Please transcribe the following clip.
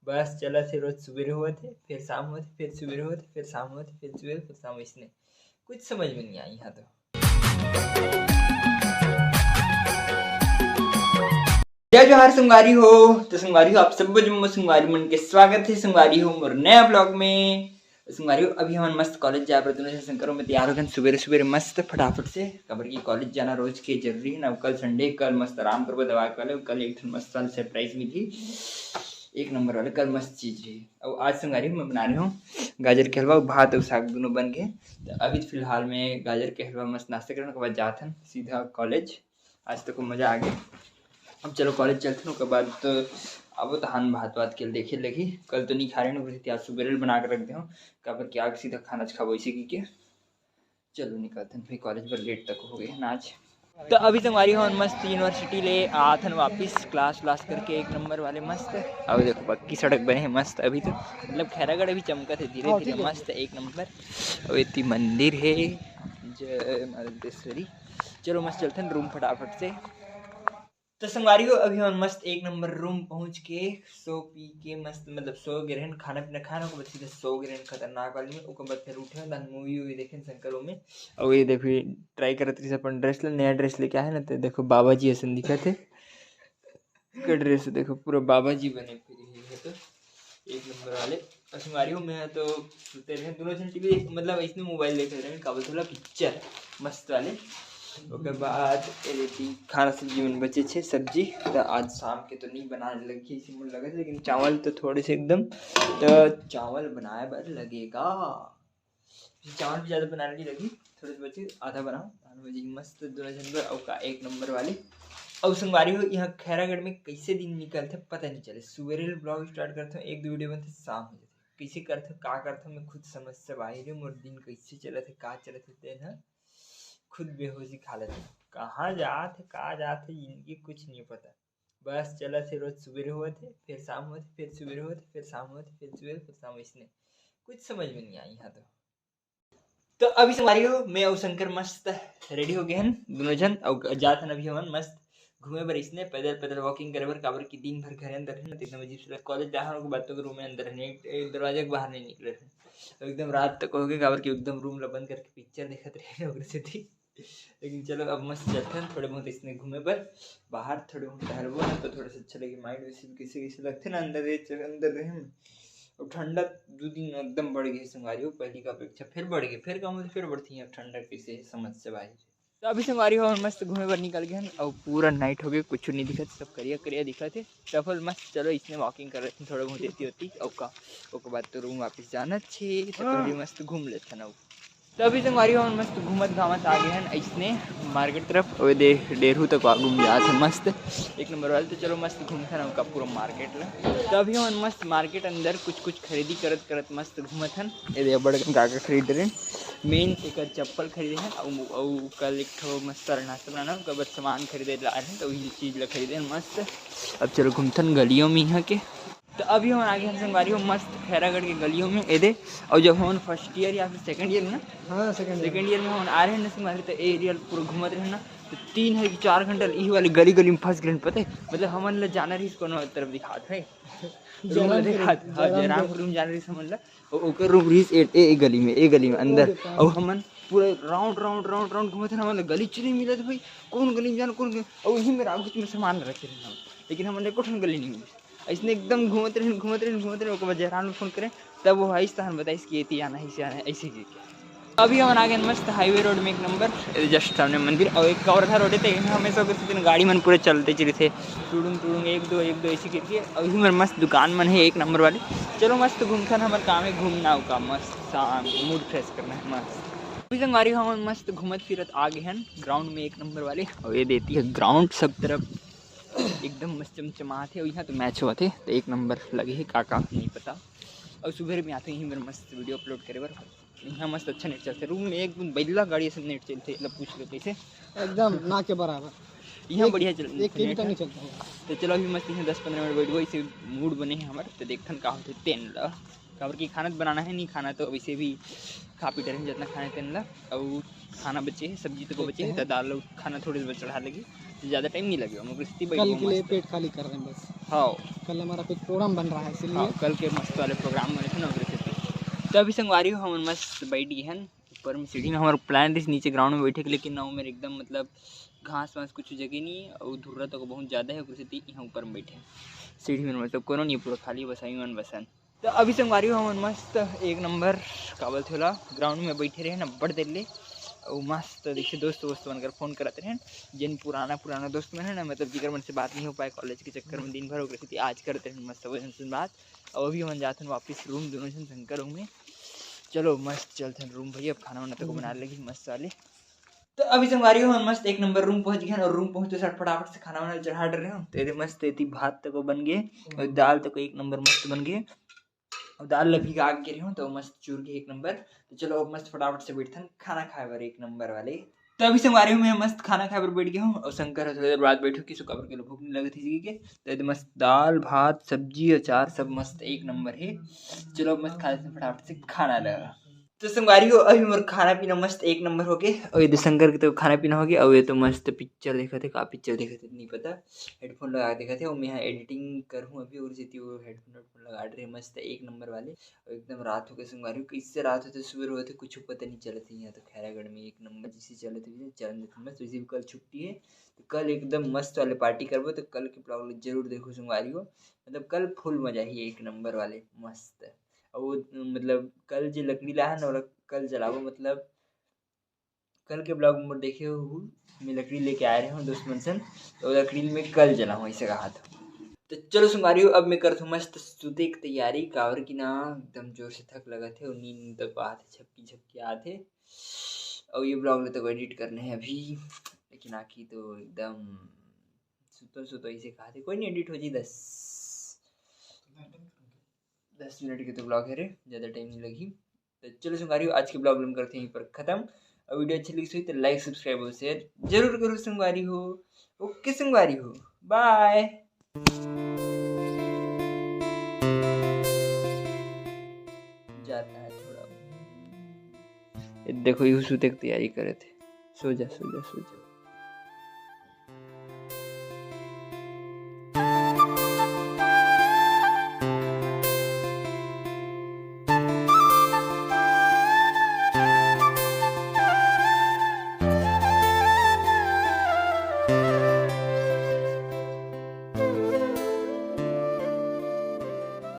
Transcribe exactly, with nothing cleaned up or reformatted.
बस चलत हे, रोज सुबेरे होवत हे, फिर शाम होवत हे, फिर सुबेरे होवत हे, फिर शाम होवत हे, फिर सुबेरे, फिर शाम, इसने कुछ समझ में नहीं आई यहाँ तो। जय जोहार संगवारी हो। तो संगवारी हो, आप सब जम्मो संगवारी मन के स्वागत हे संगवारी हो मोर नया vlog में। संगवारी हो, अभी हमन मस्त कॉलेज जाए बर दोनों झन शंकर में तैयार हो गए सुबेरे सुबेरे मस्त फटाफट से, काबर कि कॉलेज जाना रोज के जरूरी है ना। कल संडे, कल मस्त आराम करबो दवा के वाले, कल एक ठन मस्त वाला सरप्राइज मिलही, एक नंबर वाले, कल मस्त चीज रही। और आज संगवारी हो मैं बना रहे हूँ गाजर के हलवा, भात और साग दोनों बन गए। तो अभी फिलहाल में गाजर के हलवा मस्त नाश्ता करने के बाद जात हन सीधा कॉलेज। आज तो खूब मजा आ गया। अब चलो कॉलेज चलते हैं, ओकर बाद तो अब तो हान भात वात के देखे लगी। कल तो नहीं खा रहे ना, आज सुबेरे बना के रख दे हूँ, काबर कि आगे सीधा खाना खाबो इसी की के। चलो निकलते हैं भाई, कॉलेज पर लेट तक हो गए ना आज। तो अभी संगवारी हो मस्त यूनिवर्सिटी ले आथन वापिस, क्लास व्लास करके एक नंबर वाले मस्त। अब देखो पक्की सड़क बने है मस्त, अभी तो मतलब खैरागढ़ अभी चमकत है धीरे धीरे मस्त एक नंबर। अब इतनी मंदिर है जय माता। चलो मस्त चलथन रूम फटाफट से। तो संगवारी हो, अभी हमन मस्त एक नंबर रूम पहुंच के सो पी के मस्त मतलब सो गे रहन, खाना पीना खाना, ओकर बाद सीधा सो गे रहन खतरनाक वाली में। ओकर बाद फिर उठे, तहन मूवी वूवी देखेन शंकर में। और ये देखो, ये ट्राई करत रहिस अपन ड्रेस ले, नया ड्रेस लेके आए ना, तो देखो बाबा जी असन दिखत है। का ड्रेस देखो, पूरा बाबा जी बने फिर है तो एक नंबर वाले। और संगवारी हो, मैं तो सुते रहे दोनों जन टीवी मतलब इसने मोबाइल देख रहे हैं, का बोलते वाला पिक्चर मस्त वाले। ओकर बाद ये देखी खाना सब्जी मन बचे छे, सब्जी तो आज शाम के तो नहीं बनाने लगी इसी मन लगे, लेकिन चावल तो थोड़े से एकदम, तो चावल बनाए बर लगेगा। चावल भी ज़्यादा बनाने नहीं लगी, थोड़े से बचे, आधा बनाओ, आधा बजे मस्त दोनों जन बर। और का एक नंबर वाले। और संगवारी हो, यहाँ खैरागढ़ में कैसे दिन निकलते पता नहीं चले। सुबेरे vlog start करते हो, एक दो वीडियो बनते, शाम हो जाते। कैसे करते हो, का करते हो, मैं खुद समझ से बाहर हूँ। मोर दिन कैसे चलत है, का चलत है, तेन ह खुद बेहोशी खा लेते। कहाँ जात है, का जात है, जिंदगी कुछ नहीं पता। बस चलत है, रोज सुबेरे होवत है, फिर शाम होवत है, फिर सुबेरे होवत है, फिर शाम होवत है, फिर सुबेरे, फिर शाम, इसने कुछ समझ में नहीं आई यहाँ तो। तो अभी संगवारी हो, मैं और शंकर मस्त रेडी हो गए हन दोनों जन, और जात हन अभी हमन मस्त घूमे बर, इसने पैदल पैदल वॉकिंग करे बर, काबर कि दिन भर घर अंदर है ना, तो एकदम अजीब से लग। कॉलेज जाहन के बाद तो रूम में अंदर है, एक, एक दरवाजा के बाहर नहीं निकले रहे, तो एकदम रात तक हो गए, काबर कि एकदम रूम ला बंद करके पिक्चर देखत रहे ओकरे सेती। लेकिन चलो अब मस्त चलथन थोड़े बहुत इसने घूमे बर बाहर, थोड़े बहुत टहलबो ना तो थोड़ा सा अच्छा लगे माइंड, वैसे भी कैसे कैसे लगथे ना अंदर रहे, अंदर रहे में। अब ठंडा दो दिन एकदम बढ़ गए संगवारी हो, पहली का अपेक्षा फिर बढ़ गए, फिर का मतलब फिर बढ़ती है अब ठंडा कैसे समझ से बाहर। तो अभी संगवारी हो हम मस्त घूमे बर निकल गए हैं और पूरा नाइट हो गए, कुछ नहीं दिखत, सब करिया करिया दिखत है। सफल मस्त चलो इसने वॉकिंग कर रहे थे थोड़ा बहुत एती होती और का, ओकर बाद तो रूम वापस जाना छे, तो पहले मस्त घूम लेथन। तो अभी संगवारी हो मस्त घूमत घामत आ गए हैं इसने मार्केट तरफ। ओए दे डेरू तक आगू में जात है मस्त एक नंबर वाले। तो चलो मस्त घूमथन हमका पूरा मार्केट ला। तो अभी हम मस्त मार्केट अंदर कुछ कुछ खरीदी करत करत मस्त घूमत हन। ये दे बड़ का का खरीद रहे, मेन एक चप्पल खरीदे हैं और और कल एक ठो मस्त नाश्ता बनाना, ओकर बाद सामान खरीदे ला रहे हैं, तो वही चीज ला खरीदे हैं मस्त। अब चलो घूमथन गलियों में यहाँ के। तो अभी हमन आगे हन संगवारी हो मस्त खैरागढ़ के गलियों में एदे। और जब हमन फर्स्ट ईयर या फिर सेकंड ईयर में ना, हाँ, सेकंड ईयर। सेकंड ईयर में हमन आ रहे हैं ना संगवारी, तो ए एरिया पूरा घूमत रहे ना, तो तीन है कि चार घंटा इही वाली गली गली में फंस गए, पता है? मतलब हमन ला जाना रहिस कोनो तरफ दिखात है, रूम ला जयरामपुर, दिखात, हाँ, जयरामपुर। जयरामपुर में जाना रहिस हमन ला। और ओकर रूम रहिस ए, ए, ए गली में, ए गली में अंदर। ओके, और हमन पूरा राउंड राउंड राउंड राउंड घूमत रहे, हमन ला गली च नहीं मिलत भाई, कौन गली में जाना, कौन गली, और यही मेरा आगू में सामान रखे रहे हम, लेकिन हमन ला एको ठन गली नहीं मिली। ऐसने एकदम घूमत रहेन, घूमत रहेन, घूमत रहेन, ओकर बाद जयराम ला फोन करेन, तब वो आइस तहन बताइस कि एती आना है, ऐसे आना है, ऐसे करके। अभी हमन आ गए मस्त हाईवे रोड में एक नंबर, जस्ट सामने मंदिर, और एक कवर्धा रोड है, तो यहाँ हमेशा ओकर सेती गाड़ी मन पूरे चलते चलते, टुडुंग टुडुंग, एक दो, एक दो, ऐसे करके। और इही मेर मस्त दुकान मन है एक नंबर वाले। चलो मस्त घूमथन, हमर काम है घूमना का, मस्त शाम को मूड फ्रेश करना है मस्त। अभी संगवारी हमन मस्त घूमत फिरत आ गए हैं ग्राउंड में एक नंबर वाले, और ये देती है ग्राउंड सब तरफ एकदम मस्त चमचमात है, और यहाँ तो मैच होवत है, तो एक नंबर लगे है, का का नहीं पता। और सुबह में आते ही मेरा मस्त वीडियो अपलोड करे बर, यहाँ मस्त अच्छा नेट चलते, रूम में एक बैला गाड़ी से नेट चलते, मतलब पूछ लो कैसे, एकदम ना के बराबर। यहाँ एक, बढ़िया चल, एक केबी नेट तक है। नहीं चलता होगा। तो चलो अभी मस्त यहाँ दस पन्द्रह मिनट बैठ गए, इसे मूड बने है हमारे, तो देखथन का होते तेन ला, काबर कि खाना तो बनाना है, नहीं खाना तो वैसे भी खा पी डरे जितना खाना तेन ला, और खाना बचे है, सब्जी तो बचे है, देखते हैं। तो दाल और खाना थोड़े से चढ़ा लगी। ज्यादा टाइम नहीं लगे, हम ओकरे सेती बैठ कल के लिए मस्त। पेट खाली कर रहे हैं बस। हाँ। कल हमारा कुछ प्रोग्राम बन रहा है, इसलिए। हाँ, कल के मस्त वाले प्रोग्राम बने थे ना, ओकरे सेती। तो अभी संगवारी हो, हमन मस्त बैठ गए हन ऊपर में सीढ़ी में। हमारा प्लान रहिस नीचे ग्राउंड में बैठे के, लेकिन ना, मेरे एकदम मतलब घास वास कुछ जगह नहीं, और धुर्रा तक बहुत ज्यादा है, ओकरे सेती यहाँ ऊपर में बैठे हैं सीढ़ी में। मतलब कोनो नहीं, पूरा खाली बस आही मन बसन। तो अभी संगवारी हो, हमन मस्त एक नंबर, का बोलथे ओला, ग्राउंड में बैठे रहे ना बड़ देर ले। अउ मस्त देखिए, दोस्त वोस्त मन कर फोन करत रहे, जेन पुराना पुराना दोस्त मन है ना, मतलब जिकर मन से बात नहीं हो पाए कॉलेज के चक्कर में दिन भर, ओकरे सेती आज करते हैं मस्त सब झन से बात। अउ अभी हमन जाथन वापस रूम, दोनों झन शंकर रूम में। चलो मस्त चलथन रूम भैया, अब खाना वाना तक बना लेगी मस्त वाले। तो अभी संगवारी हो, हम मस्त एक नंबर रूम पहुंच गए हैं और रूम पहुंचते साथ फटाफट से खाना वाना चढ़ा डरे हो। तो ये मस्त एती भात तक बन गए और दाल तक एक नंबर मस्त बन गए। और दाल ला भिगा के गिरे हो तो मस्त चूर के एक नंबर। तो चलो अब मस्त फटाफट से बैठथन खाना खाए बर एक नंबर वाले। तो अभी संगवारी हो, मैं मस्त खाना खाए बर बैठ गया हूँ और शंकर ह थोड़ी देर बाद बैठो कि सुका बर के भूख नहीं लगत हे जी के। तो ये मस्त दाल भात सब्जी अचार सब मस्त एक नंबर है। चलो अब मस्त खा लेथन फटाफट से खाना ला। तो संगवारी हो, अभी मोर खाना पीना मस्त एक नंबर हो गए। और ये तो शंकर के तो खाना पीना हो गया। और ये तो मस्त पिक्चर देखत हे, का पिक्चर देखत हे नहीं पता, हेडफोन लगा के देखत हे। और मैं यहाँ एडिटिंग करहूँ अभी, और जेती वो हेडफोन हेडफोन लगा रहे मस्त एक नंबर वाले। और एकदम रात हो गए संगवारी हो, कैसे रात होते सुबह होते कुछ पता नहीं चलत है। यहाँ तो खैरागढ़ में एक नंबर जैसे चलत है, चलन देते मस्त। वैसे भी कल छुट्टी है, तो कल एकदम मस्त वाले पार्टी करबो। तो कल के ब्लॉग जरूर देखो संगवारी हो, मतलब कल फुल मजा ही एक नंबर वाले मस्त। और वो मतलब कल जे लकड़ी ला है ना, ओला कल जलाबो, मतलब कल के ब्लॉग में देखे हो, मैं लकड़ी लेके आए रहे हूँ दोस्त मन सन, तो लकड़ी में कल जलाऊँ ऐसे कहा था। तो चलो संगवारी हो, अब मैं करत हूँ मस्त सुते की तैयारी, काबर की ना एकदम जोर से थक लगत है और नींद तक आत है, झपकी झपकी आत है। और ये ब्लॉग में तो एडिट करने हैं अभी, लेकिन आखी तो एकदम सुतो सुतो ऐसे कहा थे, कोई नहीं, एडिट हो जी। दस दस मिनट के तो ब्लॉग है रे, ज़्यादा टाइम नहीं लगी। तो चलो संगवारी हो, आज के ब्लॉग हम करते हैं यहीं पर खत्म। और वीडियो अच्छी लगी हुई तो लाइक सब्सक्राइब और शेयर जरूर करो संगवारी हो। ओके संगवारी हो, बाय। जाता है थोड़ा, ये देखो यू सुते की तैयारी करे थे। सो जा सो जा सो जा।